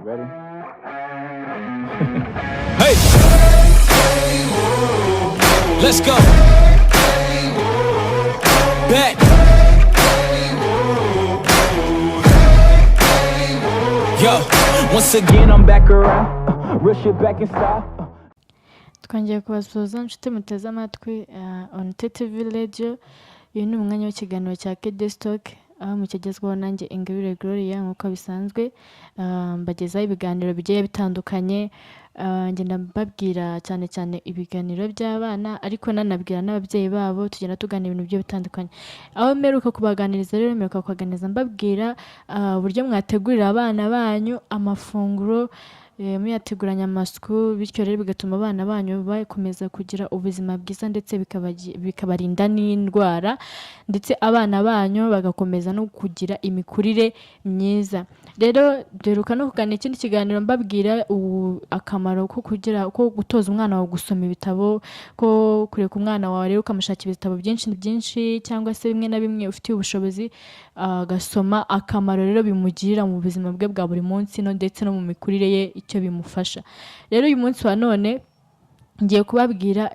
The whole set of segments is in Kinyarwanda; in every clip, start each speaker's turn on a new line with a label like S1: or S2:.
S1: You ready?
S2: Hey! Let's go. Back. Yo, once again I'm back around. Rush it back in style.
S3: Twongeye kubasuhuza, inshuti muteze amatwi on TTV Radio. Uyu ni umwanya w'ikiganiro cya Kids Talk, aho mukigezwaho nanjye Ingabire Gloria. Nk'uko bisanzwe, mbagezaho ibiganiro bigiye bitandukanye. Ngenda mbabwira cyane cyane ibiganiro by'abana, ariko nanabwira n'ababyeyi babo. Tugenda tuganira ibintu bigiye bitandukanye. Aho mperuka kubaganiriza rero, mperuka kubaganiriza mbabwira uburyo mwategurira abana banyu amafunguro muyateguranye amasuku, bityo rero bigatuma abana banyu bakomeza kugira ubuzima bwiza, ndetse bikabarinda n'indwara, ndetse abana banyu bagakomeza no kugira imikurire myiza. Rero duheruka no kuganira ikindi kiganiro mbabwira akamaro ko gutoza umwana wawe gusoma ibitabo, ko kureka umwana wawe rero ukamushakira ibitabo byinshi byinshi cyangwa se bimwe na bimwe ufitiye ubushobozi agasoma, akamaro rero bimugirira mu buzima bwe bwa buri munsi no ndetse no mu mikurire ye, icyo bimufasha. Rero uyu munsi wa none ngiye kubabwira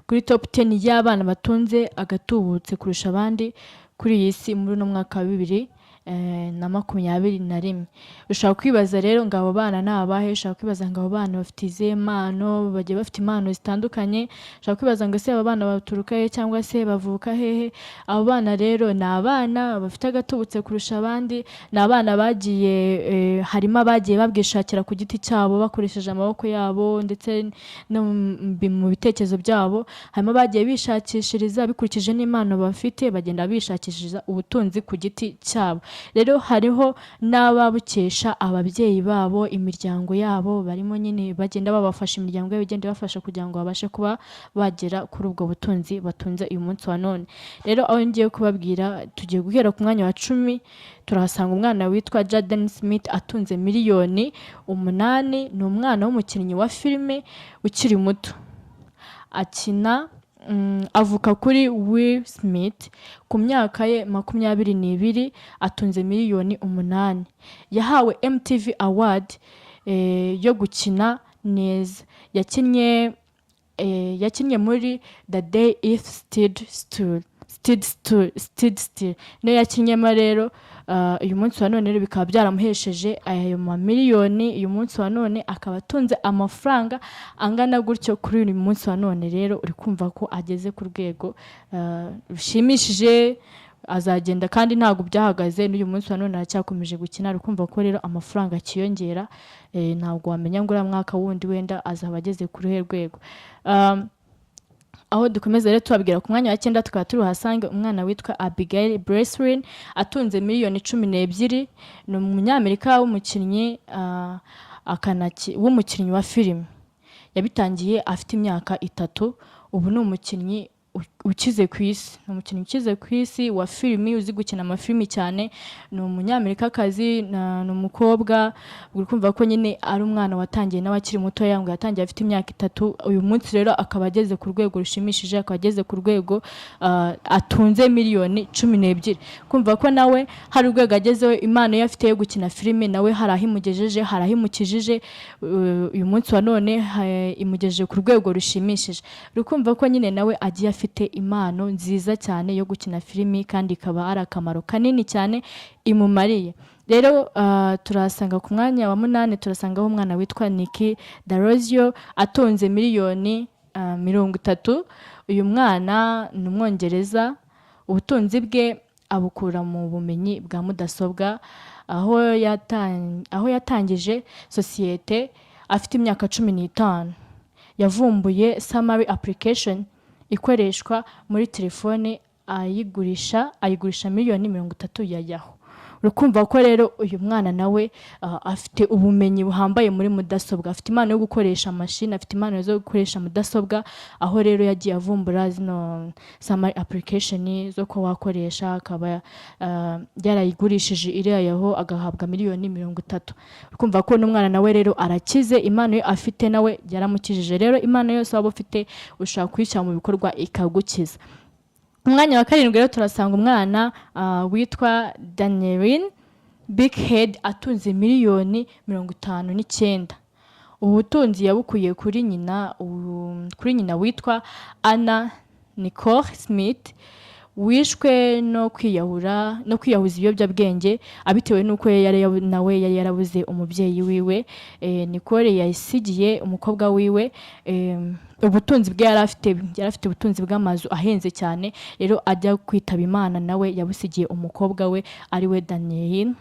S3: kuri top 10 y'abana batunze agatubutse kurusha abandi kuri iyi si muri uno mwaka wa 2021. Ushobora kwibaza rero ngo abo bana ni abahe? Ushobora kwibaza ngo abo bana bafite izihe mpano? Bagiye bafite impano zitandukanye. Ushobora kwibaza ngo ese abo bana baturuka he cyangwa se bavuka hehe? Abo bana rero ni abana bafite agatubutse kurusha abandi. Ni abana bagiye harimo abagiye babwishakira ku giti cyabo bakoresheje amaboko yabo ndetse no mu bitekerezo byabo. Harimo abagiye bishakishiriza bikurikije n'impano bafite, bagenda bishakishiriza ubutunzi ku giti cyabo. Rero hariho n'ababukesha ababyeyi babo, imiryango yabo barimo nyine, bagenda babafasha, imiryango yabo igenda ibafasha kugira ngo babashe kuba bagera kuri ubwo butunzi batunze uyu munsi wa none. Rero aho ngiye kubabwira, tugiye guhera ku mwanya wa 10. Turahasanga umwana witwa Jaden Smith, atunze miliyoni 8. Ni umwana w'umukinnyi wa filime ukiri muto, akina avuka kuri Will Smith. Ku myaka ye 22 atunze miliyoni 8. Yahawe MTV Award yo gukina neza. Yakinnye muri The Day Earth Stood Still, Stood Still, Stood Still niyo yakinnyemo. Rero uyu munsi wa none rero bikaba byaramuhesheje ayo mamiliyoni. Uyu munsi wa none akaba atunze amafaranga angana gutyo kuri uyu munsi wa none. Rero uri kumva ko ageze ku rwego rushimishije. Azagenda kandi ntabwo byahagaze, n'uyu munsi wa none aracyakomeje gukina. Uri kumva ko rero amafaranga akiyongera. Ntabwo wamenya ngo uriya mwaka wundi wenda azaba ageze kuri uruhe rwego. Aho dukomeza rero tubabwira, ku mwanya wa cyenda tukaba turi buhasange umwana witwa Abigail Breslin, atunze miliyoni 12. Ni umunyamerika w'umukinnyi w'umukinnyi wa filime. Yabitangiye afite imyaka 3. Ubu ni umukinnyi ukize ku isi, ni umukinnyi ukize ku isi wa filimi, uzi gukina amafilimi cyane. Ni umunyamerikakazi, ni umukobwa. Uri kumva ko nyine ari umwana watangiye nawe akiri mutoya, ngo yatangiye afite imyaka 3. Uyu munsi rero akaba ageze ku rwego rushimishije, akaba ageze ku rwego atunze miliyoni 12. Kumva ko nawe hari urwego agezeho. Impano ye afite yo gukina filime nawe hari aho imugejeje, hari aho imukijije. Uyu munsi wa none imugejeje ku rwego rushimishije. Uri kumva ko nyine nawe agiye afite impano nziza cyane yo gukina filimi, kandi ikaba ari akamaro kanini cyane imumariye. Rero turahasanga ku mwanya wa munani, turasangaho umwana witwa Nicky D'Aloisio, atunze miliyoni 30. Uyu mwana ni umwongereza. Ubutunzi bwe abukura mu bumenyi bwa mudasobwa, aho yatangije sosiyete afite imyaka 15. Yavumbuye summary application ikoreshwa muri telefone, ayigurisha miliyoni 30 ya Yahoo. Uri kumva ko rero uyu mwana nawe afite ubumenyi buhambaye muri mudasobwa, afite impano yo gukoresha mashini, afite impano zo gukoresha mudasobwa, aho rero yagiye avumbura zino summary application zo kuba wakoresha, akaba yarayigurishije iriya Yahoo, agahabwa miliyoni 30. Uri kumva ko n'umwana nawe rero arakize. Impano ye afite nawe yaramukijije. Rero impano yose waba ufite ushobora kuyishyira mu bikorwa ikagukiza. Umwanya wa karindwi rero turasanga umwana witwa Danielin. Birkhead atunze miliyoni 59. Ubu butunzi yabukuye kuri nyina witwa Anna Nicole Smith, wishwe no kwiyahura no kwiyahuza ibiyobyabwenge abitewe n'uko nawe yari yarabuze umubyeyi wiwe. Nicole yasigiye umukobwa wiwe ubutunzi bwe yari afite. Yari afite ubutunzi bw'amazu ahenze cyane. Rero ajya kwitaba Imana, nawe yabusigiye umukobwa we ariwe Daniel,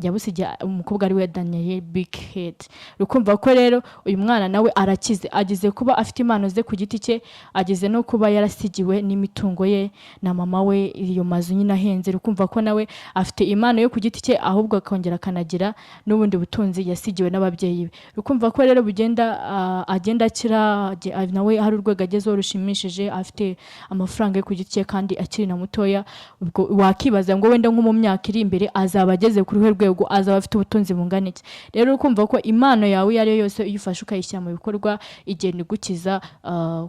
S3: yabusigiye umukobwa ari we Daniel Birkhead. Ukumva ko rero uyu mwana nawe arakize, ageze kuba afite impano ze ku giti cye, ageze no kuba yarasigiwe n'imitungo ye na mama we, iyo mazu nyine ahenze. Ukumva ko nawe afite impano yo ku giti cye, ahubwo akongera akanagira n'ubundi butunzi yasigiwe n'ababyeyi be. Ukumva ko rero bugenda agenda akira, nawe hari urwego agezeho rushimishije, afite amafaranga yo ku giti cye kandi akiri na mutoya. Ubwo wakibaza ngo wenda nko mu myaka iri imbere azaba ageze ku ruhe rwego, azaba afite ubutunzi bungana iki? Rero ukumva ko impano yawe iyo ari yo yose, iyo ufashe ukayishyira mu bikorwa, igenda igukiza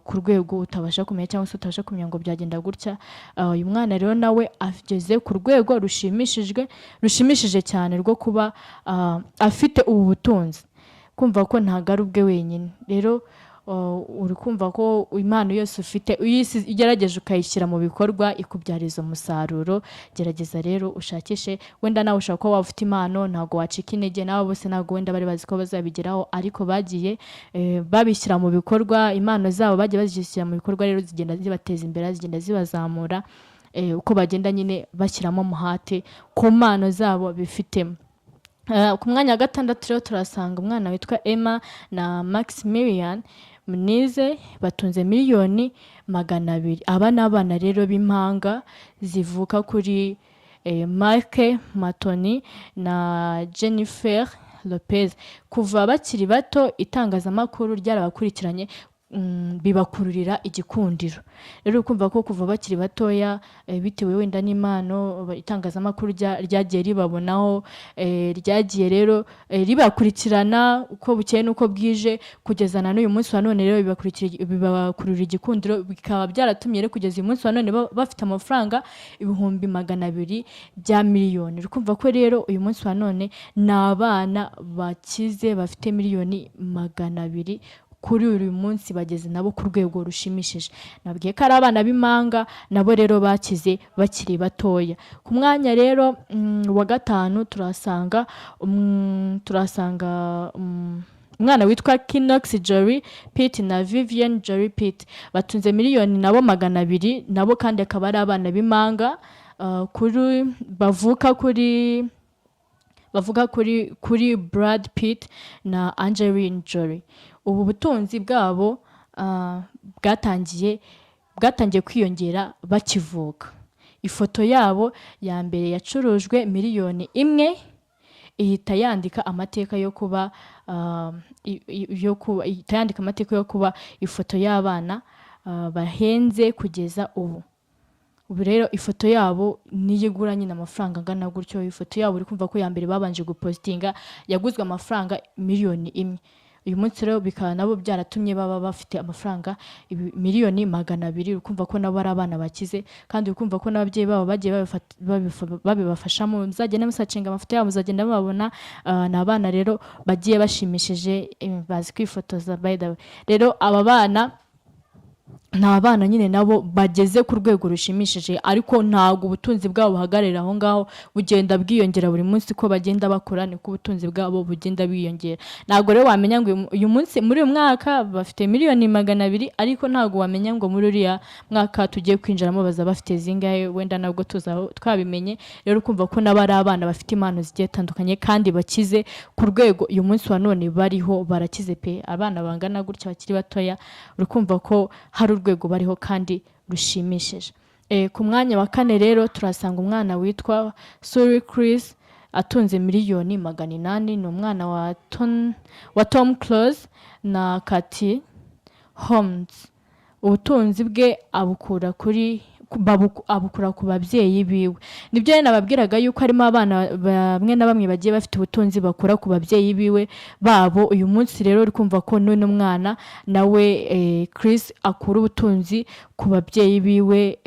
S3: ku rwego utabasha kumenya, cyangwa se utabasha kumenya ngo byagenda gutya. Uyu mwana rero nawe ageze ku rwego rushimishije cyane rwo kuba afite ubu butunzi. Kumva ko ntabwo ari ubwe wenyine. Rero uri kumva ko impano yose ufite, iyo ugerageje ukayishyira mu bikorwa, ikubyariza umusaruro. Gerageza rero ushakishe. Wenda nawe ushobora kuba waba ufite impano, ntabwo wacika intege. Nabo bose ntabwo wenda bari bazi ko bazabigeraho, ariko bagiye babishyira mu bikorwa. Impano zabo bagiye bazishyira mu bikorwa, rero zigenda zibateza imbere, zigenda zibazamura uko bagenda nyine bashyiramo umuhate ku mpano zabo bifitemo. Ku mwanya wa gatandatu rero turasanga umwana witwa Emma na Maximilian Muniz, batunze miliyoni 200. Aba ni abana rero b'impanga zivuka kuri Marc Anthony na Jennifer Lopez. Kuva bakiri bato itangazamakuru ryarabakurikiranye, bibakururira igikundiro. Rero ukumva ko kuva bakiri batoya, bitewe wenda n'impano, itangazamakuru ryagiye ribabonaho, ryagiye rero ribakurikirana uko bukeye n'uko bwije kugeza na n'uyu munsi wa none. Rero bibakururira igikundiro, bikaba byaratumye rero kugeza uyu munsi wa none bafite amafaranga 200 bya miliyoni. Uri kumva ko rero uyu munsi wa none ni abana bakize bafite miliyoni 200. Kuri uyu munsi bageze nabo ku rwego rushimishije. Nabwiye ko ari abana b'impanga, nabo rero bakize bakiri batoya. Ku mwanya rero wa gatanu turasanga umwana witwa Kinox Jolie Pitt na Vivienne Jolie Pitt, batunze miliyoni nabo 200. Nabo kandi akaba ari abana b'impanga, kuri bavuka kuri bavuga kuri Brad Pitt na Angelina Jolie. Ubu butunzi bwabo bwatangiye kwiyongera bakivuka. Ifoto yabo ya mbere yacurujwe miliyoni 1, ihita yandika amateka yo kuba ah, i- i- yo kuba ihita yandika amateka yo kuba ifoto y'abana bahenze kugeza ubu. Ubu rero ifoto yabo niyo igura nyine amafaranga angana gutyo. Ifoto yabo, uri kumva ko ya mbere babanje gupositinga yaguzwe amafaranga miliyoni 1. Uyu munsi rero bikaba nabo byaratumye baba bafite amafaranga miliyoni 200. Uri kumva ko nabo ari abana bakize, kandi uri kumva ko n'ababyeyi babo bagiye babibafashamo. Muzagenda musearchinga amafoto yabo, muzagenda mubabona. Ni abana rero bagiye bashimishije, bazi kwifotoza by the way. Rero aba bana ni abana nyine nabo bageze ku rwego rushimishije, ariko ntabwo ubutunzi bwabo buhagararira aho ngaho, bugenda bwiyongera buri munsi. Uko bagenda bakora niko ubutunzi bwabo bugenda bwiyongera. Ntabwo rero wamenya ngo uyu munsi, muri uyu mwaka bafite miliyoni 200, ariko ntabwo wamenya ngo muri uriya mwaka tugiye kwinjiramo bazaba bafite zingahe. Wenda nabwo tuzaba twabimenye. Rero ukumva ko nabo ari abana bafite impano zigiye zitandukanye kandi bakize ku rwego uyu munsi wa none bariho. Barakize pe! Abana bangana gutya bakiri batoya, uri kumva ko hari urwego bariho kandi rushimishije. Ku mwanya wa kane rero turasanga umwana witwa Suri Chris, atunze miliyoni 800. Ni umwana wa Tom Cruise na Katie Holmes. Ubutunzi bwe abukura kuri Abukura ku babyeyi biwe. Nibyo rero nababwiraga yuko harimo abana bamwe na bamwe bagiye bafite ubutunzi bakura ku babyeyi biwe babo. Uyu munsi rero uri kumva ko n'uno mwana nawe, Chris, akura ubutunzi ku babyeyi biwe,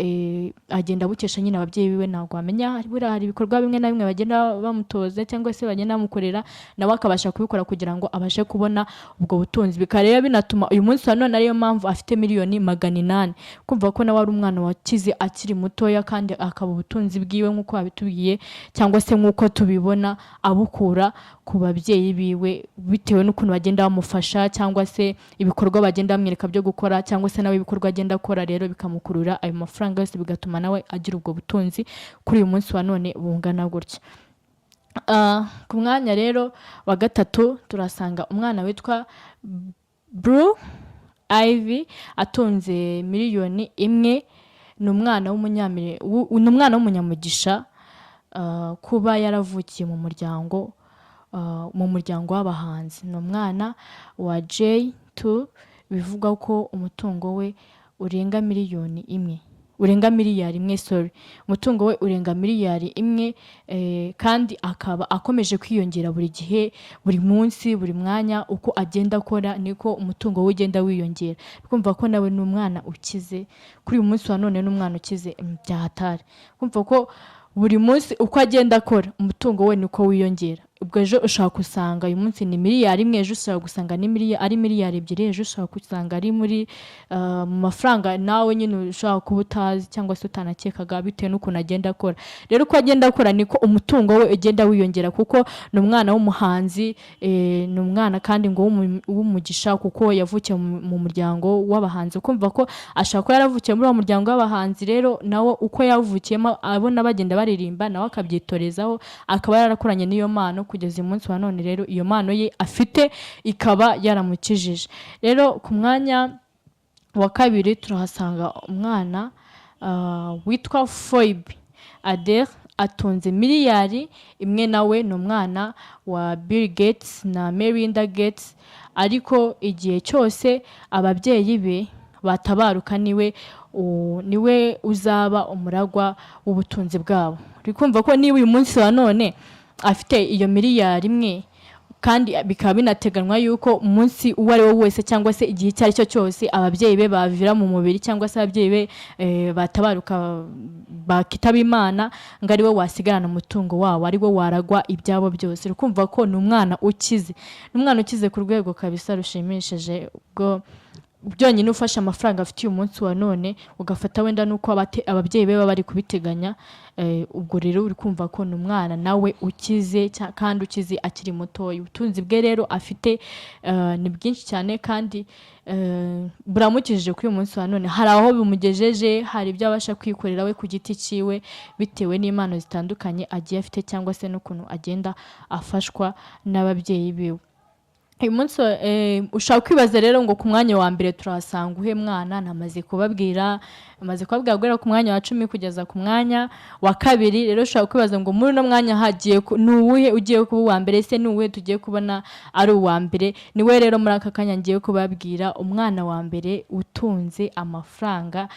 S3: agenda abukesha nyine ababyeyi biwe. Ntabwo wamenya, buriya hari ibikorwa bimwe na bimwe bagenda bamutoza cyangwa se bagenda bamukorera, nawe akabasha kubikora kugira ngo abashe kubona ubwo butunzi. Bikaba rero binatuma uyu munsi wa none ariyo mpamvu afite miliyoni 800. Kumva ko nawe ari umwana wakize akiri mutoya, kandi akaba ubutunzi bwiwe, nk'uko babitubwiye cyangwa se nk'uko tubibona, abukura ku babyeyi biwe, bitewe n'ukuntu bagenda bamufasha cyangwa se ibikorwa bagenda bamwereka byo gukora, cyangwa se nawe ibikorwa agenda akora, rero bikamukurura ayo mafaranga yose, bigatuma nawe agira ubwo butunzi kuri uyu munsi wa none bungana gutya. Ku mwanya rero wa gatatu turasanga umwana witwa Blue Ivy, atunze miliyoni 1. Ni umwana w'umunyamugisha, kuba yaravukiye mu muryango w'abahanzi. Ni umwana wa J2. Bivugwa ko umutungo we urenga miliyoni 1, urenga miliyari 1, sorry, umutungo we urenga miliyari 1, kandi akaba akomeje kwiyongera buri gihe, buri munsi, buri mwanya. Uko agenda akora niko umutungo we ugenda wiyongera. Kumva ko nawe ni umwana ukize kuri uyu munsi wa none, ni umwana ukize bya hatari. Kumva ko buri munsi uko agenda akora, umutungo we niko wiyongera. Ubwo ejo ushobora gusanga uyu munsi ni miliyari 1, ejo ushobora gusanga ni ari miliyari 2, ejo ushobora gusanga ari muri mu mafaranga nawe nyine ushobora kuba utazi cyangwa se utanakekaga, bitewe n'ukuntu agenda akora. Rero uko agenda akora niko umutungo we ugenda wiyongera, kuko ni umwana w'umuhanzi, ni umwana kandi ngo w'umugisha, kuko yavukiye mu muryango w'abahanzi. Kumva ko ashobora kuba yaravukiye muri uwo muryango w'abahanzi, rero nawe uko yawuvukiyemo, abona bagenda baririmba, nawe akabyitorezaho, akaba yarakuranye n'iyo mpano kugeza uyu munsi wa none. Rero iyo mpano ye afite ikaba yaramukijije. Rero ku mwanya wa kabiri turahasanga umwana witwa Phoebe Adair, atunze miliyari 1. Nawe ni umwana wa Bill Gates na Melinda Gates, ariko igihe cyose ababyeyi be batabaruka, niwe uzaba umuragwa w'ubutunzi bwabo. Uri kumva ko niba uyu munsi wa none afite iyo miliyari 1, kandi bikaba binateganywa yuko umunsi uwo ari wo wese cyangwa se igihe icyo ari cyo cyose ababyeyi be bavira mu mubiri, cyangwa se ababyeyi be batabaruka, bakitaba Imana, ngo ari we wasigarana umutungo wabo, ari we waragwa ibyabo byose. Uri kumva ko ni umwana ukize, ni umwana ukize ku rwego kabisa rushimishije. Ubwo byonyine ufashe amafaranga afite uyu munsi wa none, ugafata wenda n'uko ababyeyi be baba bari kubiteganya, ubwo rero uri kumva ko ni umwana nawe ukize, kandi ukize akiri mutoya. Ubutunzi bwe rero afite ni bwinshi cyane, kandi buramukijije kuri uyu munsi wa none. Hari aho bimugejeje, hari ibyo abasha kwikorera we ku giti cyiwe, bitewe n'impano zitandukanye agiye afite cyangwa se n'ukuntu agenda afashwa n'ababyeyi biwe. Uyu munsi ushobora kwibaza rero ngo ku mwanya wa mbere turahasanga uhe mwana? Namaze kubabwira, namaze kubabwira guhera ku mwanya wa 10 kugeza ku mwanya wa kabiri. Rero ushobora kwibaza ngo muri uno mwanya hagiye ni uwuhe ugiye kuba uwa mbere se? Ni uwuhe tugiye kubona ari uwa mbere? Niwe rero muri aka kanya ngiye kubabwira, umwana wa mbere utunze amafaranga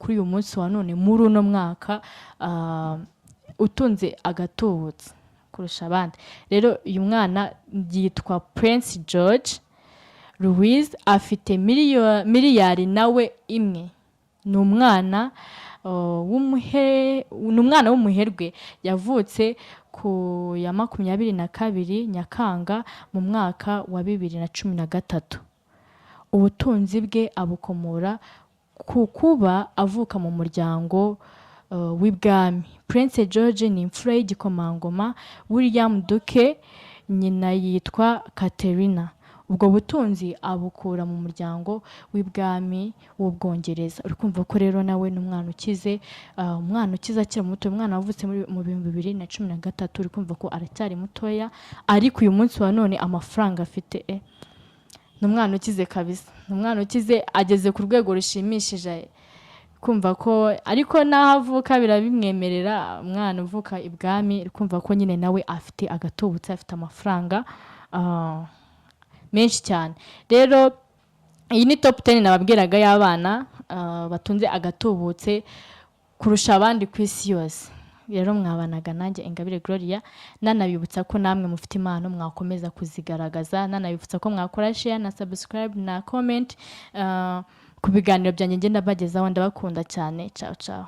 S3: kuri uyu munsi wa none, muri uno mwaka, utunze agatubutse kurusha abandi. Rero uyu mwana yitwa Prince George Louis, afite miliyari nawe 1. Ni umwana w'umuherwe, yavutse ku ya 22 Nyakanga mu mwaka wa 2013. Ubutunzi bwe abukomora ku kuba avuka mu muryango w'ibwami. Prince George ni imfura y'igikomangoma William Duke, nyina yitwa Catherine. Ubwo butunzi abukura mu muryango w'ibwami w'Ubwongereza. Uri kumva ko rero nawe ni umwana ukize, umwana ukize akiri muto, umwana wavutse mu 2013. Uri kumva ko aracyari mutoya, ariko uyu munsi wa none amafaranga afite, ni umwana ukize kabisa, ni umwana ukize, ageze ku rwego rushimishije. Kumva ko ariko n'aho avuka birabimwemerera, umwana uvuka ibwami, uri kumva ko nyine nawe afite agatubutse, afite amafaranga menshi cyane. Rero iyi ni top 10 nababwiraga y'abana batunze agatubutse. kurusha abandi ku isi yose. Rero mwabanaga nanjye Ingabire Gloria, nanabibutsa ko namwe mufite impano mwakomeza kuzigaragaza, nanabibutsa ko mwakora share na subscribe na comment ku biganiro byanjye ngenda mbagezaho. Ndabakunda cyane. Ciao ciao.